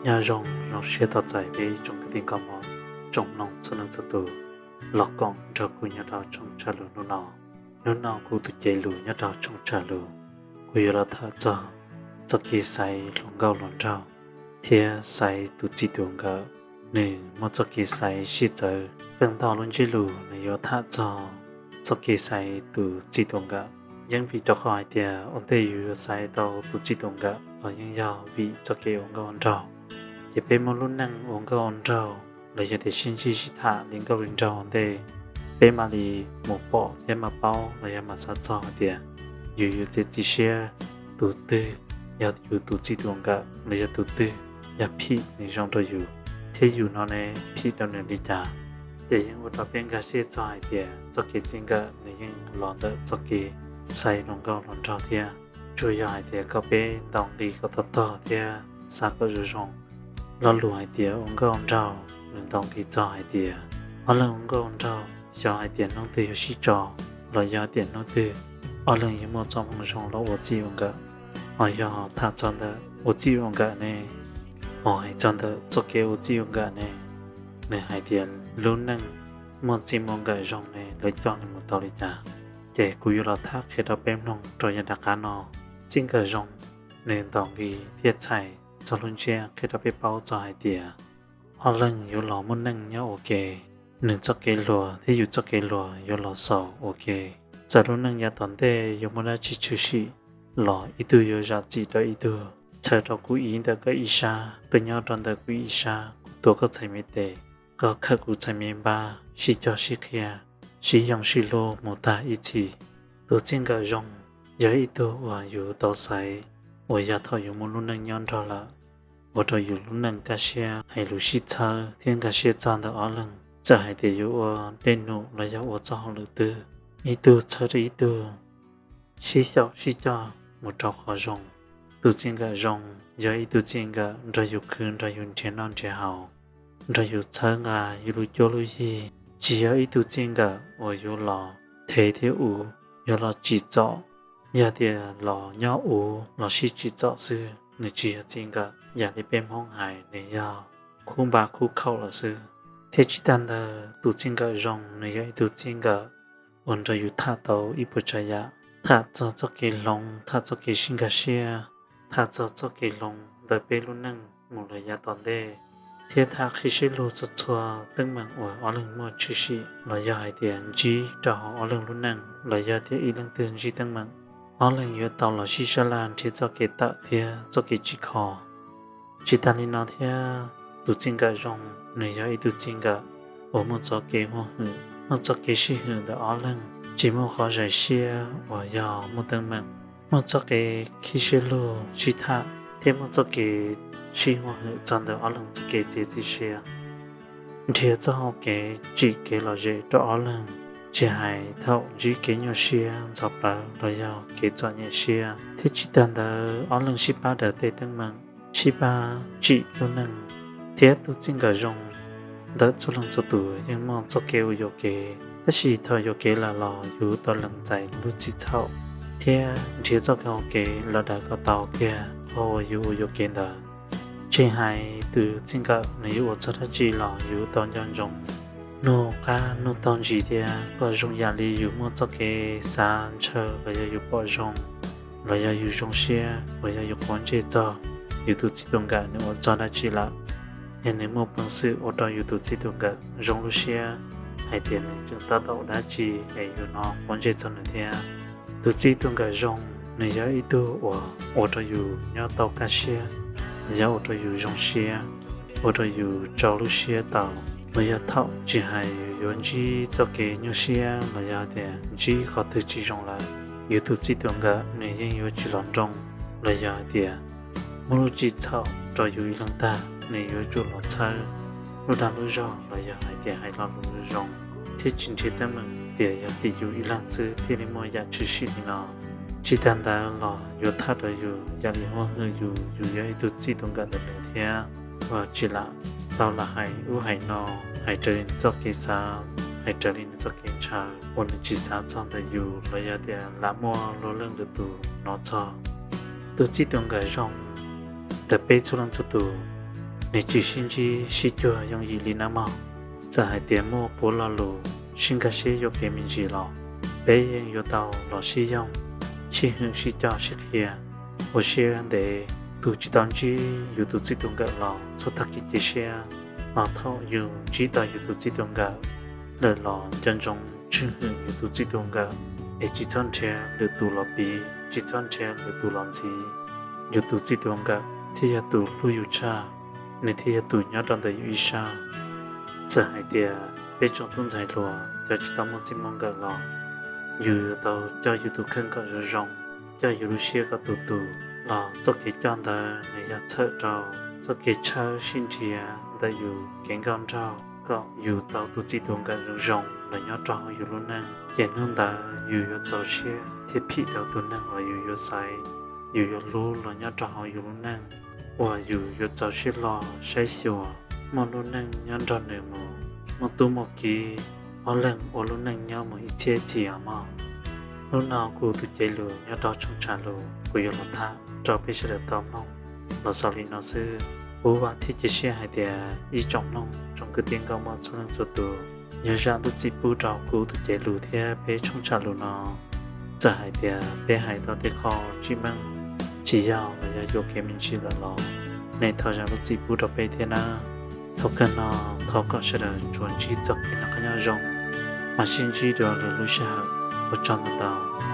Nyob zoo, zoo siab tos txais peb tsoom kwv tij nkauj Hmoob, tsoom mloog txhua leej txhua tus los koom nrog kuv nyob rau tshooj tshaj lus hnub no. Hnub no kuv tus cev lus nyob rau tshooj tshaj lus, kuv yuav los tham txog txoj kev xaiv hluas nkauj hluas nraug thiab xaiv tus txij tus nkawm. Nws muaj txoj kev xaiv sib txawv, feem ntau lub ntsiab lus nws yuav tham txog txoj kev xaiv tus txij tus nkawm. Yeej vim rau qhov hais tias ua ntej yus yuav xaiv tau tus txij tus nkawm los yeej yog vim txoj kev ua nkauj ua nraug. Ces peb muaj lub neej ua nkauj ua nraug los yog tias sib ntsib sib tham li nkauj li nraug ua ntej, peb mam li mus pom thiab mam paub los yog mam xav txog hais tias yus yuav txiav txim siab tus twg, yog yus tus txij tus nkawm los yog tus twg yog phim nws zoo rau yus, thiab yus no ne phim rau nws li cas. Ces yeej ua rau peb nkag siab txog hais tias txoj kev txij nkawm nws yeej los ntawm txoj kev xaiv hluas nkauj hluas nraug thiab. Tsuas yog hais tias kom peb ntaus nqi kom tog tog thiab xav kom zoo zoo. Lo lus hais tias ua nkauj nraug nws ntaus nqi txog hais tias ob leeg ua nkauj nraug xyov hais tias hnub twg yuav sib tso los yog tias hnub twg ob leeg yuav muaj txoj hmoo zoo los ua txij ua nkawm. Ho yog tham txog ntawm ua txij ua nkawm ne, ho hais txog ntawm txoj kev ua txij ua nkawm ne, nws hais tias lub neej muaj txij muaj nkawm zoo ne lawv coj nws mus tau li cas. Ces kuv yuav los tham qhia rau peb mloog rau yav nram qab no. Txij nkawm zoo nws ntaus nqi thiab txhais txog lub ntsiab qhia rau peb paub txog hais tias ob leeg yuav los muaj neej nyob ua ke, nws txoj kev hluas thiab yus txoj kev hluas yuav los xaus ua ke. Txawm lub neej yav tom ntej yuav muaj dab tsi tshwm sim los ib tug yuav zam txim rau ib tug. Txhawm rau kuv ib ntawm koj ib sab, koj nyob rau ntawm kuv ib sab, kuv tuav koj txhais me tes, koj khawm kuv txhais me npab, sib cog sib qhia, sib yoo sib hlub mus tag ib txhis. Tus txij nkawm zoo yog ib tug uas yus tau xaiv uas yog thaum yus muaj lub neej nyob nrog lawm, ua rau yus lub neej kaj siab, hais lus sib txhawb thiab nkag siab txog ntawm ob leeg. Txawm hais tias yuav ua dej num los yog ua txoj hauj lwm twg, ib tug txhawb rau ib tug, sib xyaum sib cog mus rau qhov zoo. Tus txij nkawm zoo yog ib tug txij nkawm nrog yus khwv, nrog yus nrhiav noj nrhiav haus, nrog yus txhawb nqa yus lub cuab lub yig. Tsis yog ib tug txij nkawm uas yuav los thev thiab uv, yuav los tsim txom. Yog tias los nyob uv los sib tsim txom xwb, nws tsis yog txij nkawm. Yam li peb Hmoob hais nws yog khub npa khub khaum lawm xwb. Thiab tsis tas ntawd, tus txij nkawm zoo nws yog ib tug txij nkawm uas nrog yus tham tau ib puas tsav yam, tham txog txoj kev hloov, tham txoj kev sib nkag siab, tham txog txoj kev hloov ntawm peb lub neej mus lawm yav tom ntej, thiab tham qhib siab lug txog txhua teeb meem uas ob leeg muaj tshwm sim los yog hais tias ntsib rau hauv ob leeg lub neej los yog tias ib leej twg ntsib teeb meem, ob leeg yuav tau los sib sab laj nrhiav txoj kev tawm thiab txoj kev tsim kho. Tsis tas li no thiab, tus txij nkawm zoo nws yog ib tug txij nkawm uas muaj txoj kev huaj hwm, muaj txoj kev sij hwm ntawm ob leeg, tsis muaj qhov zais siab uas yog muaj teeb meem, muaj txoj kev qhib siab lug sib tham thiab muaj txoj kev sib huaj hwm txog ntawm ob leeg txoj kev txiav txim siab, nrhiav txoj hau kev tsim kev lom zem rau ob leeg, tsis hais thaum ntsib kev nyuaj siab ntxhov plawv los yog kev txom nyem siab. Thiab tsis tas ntawd, ob leeg sib pab daws tej teeb meem, sib pab tsim lub neej. Thiab tus txij nkawm zoo ntawm txhua leej txhua tus yeej muaj txoj kev uas yuam kev, tab sis thaum yuam kev lawm los yus tau lees txais lub txim txhaum thiab nrhiav txoj kev hau kev los daws kom tau kiag qhov uas yus ua yuam kev ntawd. Tsis hais tus txij nkawm nws yuav ua txog dab tsi los yus tau nco ntsoov nug qab nug taug ntsis thiab kom zoo yam li yus muaj txoj kev xav ntshaw los yog yus pom zoo los yog yus zoo siab uas yog yus quav ntsej txog yus tus txij tus nkawm nws ua txog dab tsi lawm. Yog nws muaj peev xwm ua rau yus tus txij tus nkawm zoo lub siab hais tias nws tseem tab tom ua dab tsi es yus no quav ntsej txog nws thiab. Tus txij tus nkawm zoo nws yog ib tug uas ua rau yus nyob tau kaj siab, yog ua rau yus zoo siab, ua rau yus tso lub siab tau. Los yog thaum tsis hais yus yuav ntsib txoj kev nyuaj siab los yog tias ntsib qhov twg tsis zoo lawm, yus tus txij tus nkawm nws yeej yuav tsis los nroo los yog hais tias muaj lub txim txhaum rau yus ib leeg tag, nws yuav tsum los txhawb lub dag lub zog los yog hais tias hais lo lus zoo, thiab tsis nrhiav teeb meem tias yog tim yus ib leeg xwb thiaj li muaj yam tshwm sim li no. Tsis tas ntawd los yuav tham rau yus yam li huaj hwm yus, yus yog ib tug txij tus nkawm ntawm nws thiab. Los tsis lam tau lam hais ub hais no, hais raws li nws txoj kev xav, hais raws li nws txoj kev ntshaw uas nws tsis xav txog ntawm yus los yog tias lam muaj luag leej lwm tus hnov txog. Tus txij tus nkawm zoo ntawm peb txhua leej txhua tus, nws tsis sib ntsib sib cuag yooj yim li nawb mog. Txawm hais tias muaj puav lo lus sib nkag siab yuam kev me ntsis los peb yeej yuav tau los sib yoog, sib hwm, sib coj sib qhia, ua siab ntev. Tus tsis tau ntsib yus tus txij tus nkawm los txhob tag kev cia siab, ho thaum yus ntsib tau yus tus txij tus nkawm lawm los nco ntsoov tswj hwm yus tus txij tus nkawm, es tsis txhob nrhiav lwm tus los piv, tsis txhob nrhiav lwm tus los ntxiv. Yus tus txij tus nkawm thiaj yog tus hlub yus tshaj, nws thiaj yog tus nyob rau ntawm yus ib sab. Txawm hais tias peb tsoom tub ntxhais hluas cov tsis tau muaj txij muaj nkawm los yus yuav tau coj yus tus kheej kom zoo zoo, coj yus lub siab kom tus tus los txoj kev coj ntawd nws yog txhawm rau txoj kev tshawb sib nrhiav ntawm yus kev nkauj nraug kom yus tau tus txij tus nkawm zoo zoo los nyob rau hauv yus lub neej. Ces hnub ntawd yus yuav txaus siab thiab phim rau tus neeg uas yus yuav xaiv, yus yuav hlub los nyob rau hauv yus lub neej, uas yus yuav txaus siab hlo saib xyuas muaj lub neej nyob nrog nws mus muaj tub muaj kiv, ob leeg ua lub neej nyob mus ib txhiab txhis os mog. Hnub no kuv tus cev lus nyob rau tshooj tshaj lus kuv yuav los tham rau peb sawv daws tau mloog los xaus li no xwb. Kuv vam thiab cia siab hais tias ib tsoom mloog tsoom kwv tij nkauj muam txhua leej txhua tus, yog zam lub txim pub rau kuv tus cev lus thiab peb tshooj tshaj lus no. Txawm hais tias peb hais tau tej qho tsis meej, tsis yog los yog yuam kev me ntsis lawm los nej thov zam lub txim pub rau peb thiab nawb. Thaum kawg no thov kom sawv daws tsuas ntsib txoj kev noj qab nyob zoo, mam sib ntsib dua lwm lub sij hawm. Ua tsaug ntau ntau.